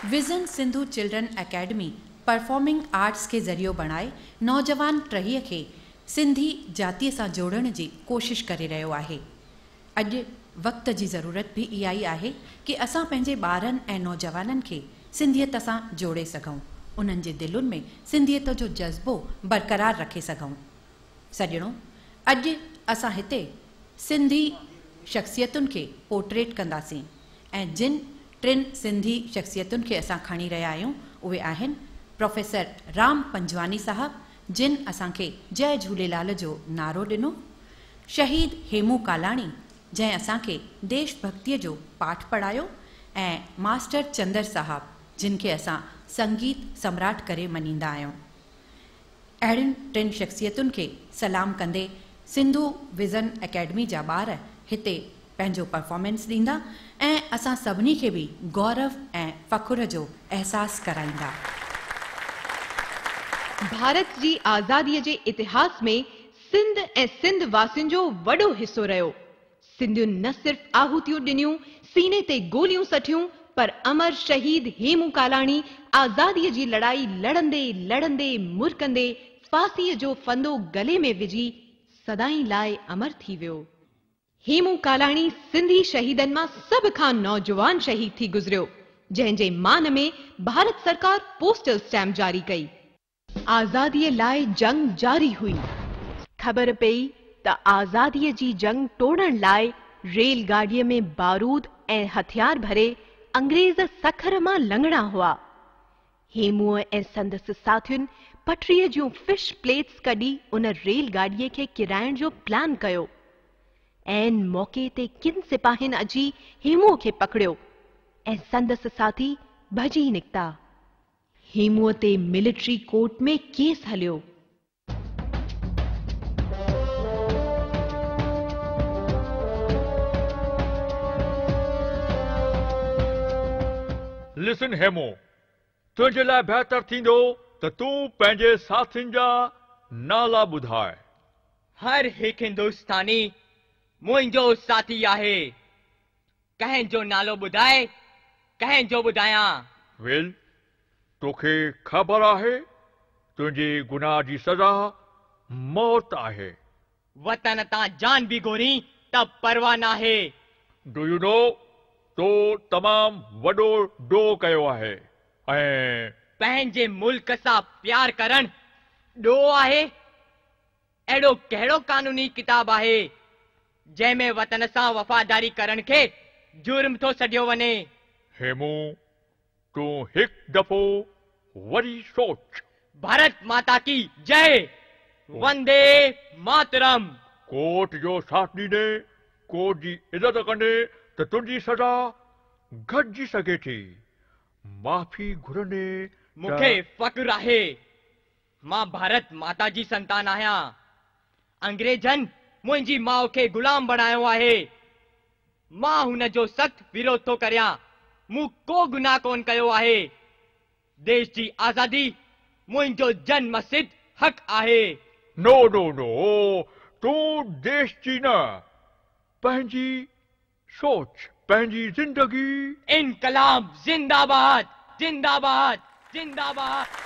Vision Sindhu children academy performing arts کي ذريعو بڻائي نوجوان ٽهيء کي سنڌي جاتيء سان جوڙڻ جي ڪوشش ڪري رهيو آهي. اڄ وقت جي ضرورت به اها ئي آهي ڪي اسان پنهنجي ٻارن ۽ نوجوانن کي سنڌيت سان جوڙي سگهون، انهن جي دلن ۾ سنڌيت جو جذبو برقرار رکي سگهون. سڄڻو، اڄ اسان هتي سنڌي شخصيتن کي پورٽريٽ ڪنداسين ۽ جن ٽن سنڌي شخصيتن کي اسان کڻي رهيا آهيون اهي آهن پروفيسر رام پنجواڻي صاحب جن اسان کي جئي جهوليلال جو نعرو ڏنو، شهيد هيمون ڪالاڻي جنهن اسان کي ديش ڀڳتيء جو پاٺ پڙهايو ۽ ماسٽر چندر صاحب جن کي اسان سنگيت سمراٽ ڪري مڃيندا آهيون. اهڙين ٽن شخصيتن کي سلام ڪندي سنڌو ويزن اڪيڊمي جا ٻار هتي پنهنجو پرفارمنس ڏيندا ۽ اسان سڀني کي به گورو ۽ فخر جو احساس ڪرائيندا. ڀارت جي آزاديء جي اتهاس ۾ سنڌ ۽ سنڌ واسين جو وڏو حصو رهيو. سنڌين نه صرف آهوتيون ڏنيون، سيني تي گوليون سٺيون، پر امر شهيد هيمون ڪالاڻي آزاديء جي لڙائي لڙندي لڙندي مرڪندي ڦاسيء جو ڦندو گلي ۾ وجهي سدائين لاء امر ٿي ويو. هيمون ڪالاڻي سنڌي شهيدن مان سڀ کان نوجوان شهيد ٿي گذريو، جنهن جي مان ۾ ڀارت سرڪار پوسٽل اسٽيمپ جاري ڪئي. آزاديء لاء جنگ جاري هئي. خبر پئي ته آزاديء جي جنگ ٽوڙڻ لاء ريل گاڏيء ۾ بارود ۽ هٿيار ڀري انگريز سکر مان لنگهڻا هئا. هيمونء ۽ سندس ساٿين پٽريء جون فش پليٽس ڪڍي ان ريل گاڏيء کي ڪيرائڻ جو پلان ڪيو. عين موقعي تي ڪن سپاهين اچي هيمونء کي پڪڙيو ۽ سندس ساٿي ڀڄي نڪتا. هيمونء تي ملٽري ڪورٽ ۾ ڪيس هليو. لسن هيمون، تنهنجي لاء بهتر ٿيندو ته تون پنهنجي ساٿين جا نالا ٻڌاء. هر هڪ هندستاني منهنجو ساٿي آهي. ڪنهن جو نالو ٻڌاء، ڪنهن جو ٻڌايان؟ ويل، توکي خبر آهي تنهنجي گناهه جي سزا موت آهي. وطن تان جان به گهورين ته پرواهه ناهي. Do you know, تو تمام وڏو ڏوهه ڪيو آهي ۽. پنهنجي ملڪ سان پيار ڪرڻ ڏوهه آهي؟ اهڙو ڪهڙو قانوني ڪتاب آهي، جنهن ۾ وطن سان وفاداري ڪرڻ کي جرم ٿو سڏيو وڃي؟ هيمون، تون هڪ دفعو وري سوچ. ڀارت ماتا ڪي جئه! وندي ماترم! ڪورٽ جو ساٿ ڏيندين، ڪورٽ جي عزت ڪندين ته تنهنجي سزا گهٽجي سگهي ٿي. معافي گهرندين ته. مون کي فخر آهي مان ڀارت ماتا جي سنتان آهيان. انگريزن منهنجي ماء کي غلام بڻايو آهي. مان هن جو سخت وروڌ ٿو ڪريان. مون ڪو گناهه ڪونه ڪيو آهي. ديش جي آزادي منهنجو جنم سڌ حق آهي. نو نو نو، تون ديش جي نه، پنهنجي سوچ، پنهنجي زندگي. انقلاب زنده باد، زنده باد، زنده باد.